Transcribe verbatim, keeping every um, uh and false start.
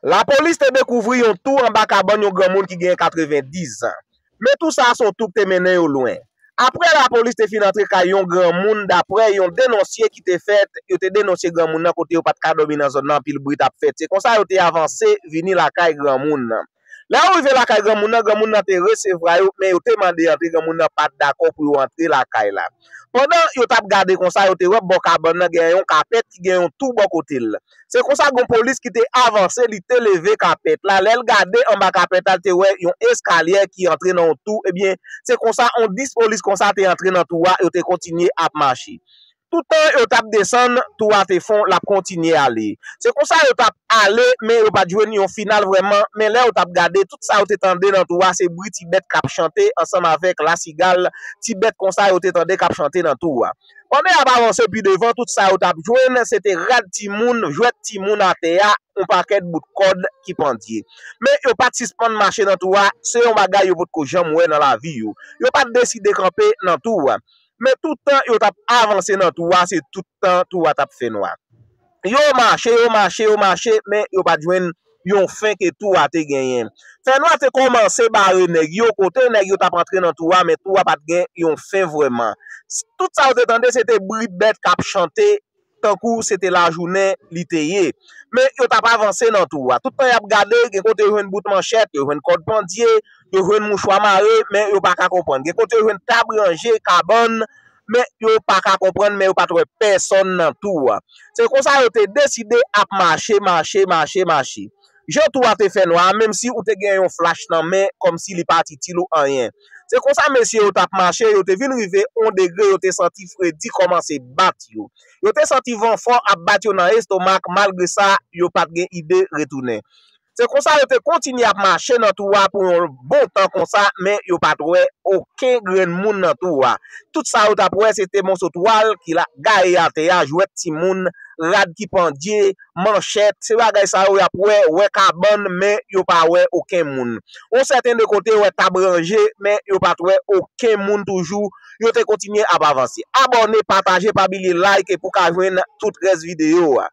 Lapolis te dekouvri yon tou anba kabann yon granmoun ki gen katrevendiz zan. Men tou sa a se yon tou ki te mennen yo lwen. Apre lapolis te fin antre kay yon granmoun, daprè yon denonsye ki te fèt, yo te denonsye granmoun nan kote yo pa t ka dòmi nan zòn nan, anpil bri t ap fèt. Se konsa yo te avanse vini lakay granmoun nan. Lè yo rive lakay granmoun nan, granmoun nan te resevwa yo, men yo te mande antre, granmoun nan pa t dakò pou yo antre lakay la. Pandan yo t ap gade konsa, yo te wè bò kabann nan gen yon kapèt ki gen yon tou bò kote l. Se konsa gen yon polis ki te avanse, li te leve kapèt la. Lè l gade anba kapèt la, l te wè yon eskalye ki antre nan yon tou. Ebyen, se konsa yon dis polis konsa te antre nan tou a, yo te kontinye ap mache. Toutan yo t ap desann, tou a te fon, l ap kontinye ale. Se konsa yo t ap ale, men yo pa t jwenn yon final vrèman. Men lè yo t ap gade, tout sa yo te tande nan tou a, se bri ti bèt k ap chante ansanm avèk lasigal, ti bèt konsa yo te tande k ap chante nan tou a. Pandan y ap avanse pi devan, tout sa yo t ap jwenn, se te rad timoun, jwèt timoun atè a, yon pakèt bout kòd ki pandye. Men yo pa t sispann mache nan tou a, se yon bagay yo potko janm wè nan lavi yo. Yo pa t deside kanpe nan tou a. Men toutan yo t ap avanse nan tou a, se toutan tou a t ap fè nwa. Yo mache, yo mache, yo mache, men yo pa t jwenn yon fen ke tou a te genyen. Fènwa te kòmanse bare nèg yo, kote nèg yo t ap antre nan tou a, men tou a pa t gen yon fen vrèman. Tout sa yo te tande, se te bri bèt k ap chante, tankou se te lajounen li te ye. Men yo t ap avanse nan tou a. Toutan y ap gade, gen kote yo jwenn bout manchèt, yo jwenn kòd pandye, yo jwenn mouchwa mare, men yo pa ka konprann. Gen kote yo jwenn tab ranje, kabann, men yo pa ka konprann, men yo pa t wè pèsòn nan tou a. Se konsa yo te deside ap mache, mache, mache, mache. Jan tou a te fè nwa a, menm si ou te gen yon flach nan men, kòmsi li pa t itil ou anyen. Se konsa mesye yo t ap mache, yo te vin rive yon degre, yo te santi fredi kòmanse bat yo. Yo te santi van fò ap bat yo nan estomak, malgre sa, yo pa t gen ide retounen. Se konsa yo te kontinye ap mache nan tou a pou yon bon tan konsa, men yo pa t wè okenn grenn moun nan tou a. Tout sa yo t ap wè, se te moso twal ki la gaye atè a, jwèt timoun, rad ki pandye, manchèt, se bagay sa yo y ap wè, wè kabann, men yo pa wè okenn moun. Yon sèten de kote, wè tab ranje, men yo pa t wè okenn moun toujou. Yo te kontinye ap avanse. Abòne, pataje, pa bliye like pou ka jwenn tout rès videyo a.